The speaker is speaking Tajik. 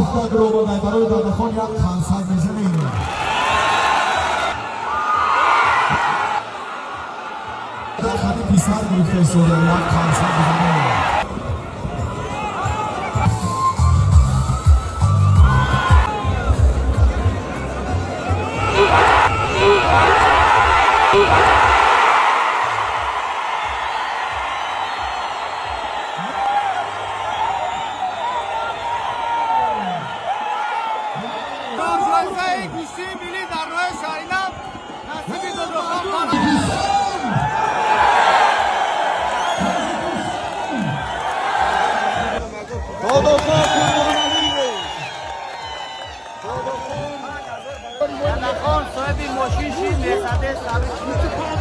Рафта дуромадай, барои Дадахон як қансак мезанем. Дар хати писар гирифта истода, як қансак бизанем. Ҷоизаи гӯштии миллӣ дар роҳи Шаҳринав насиби Додохон. Додохон Қурбоналиев. Дадахон соҳиби мошин шид, Мерседес. Табрик.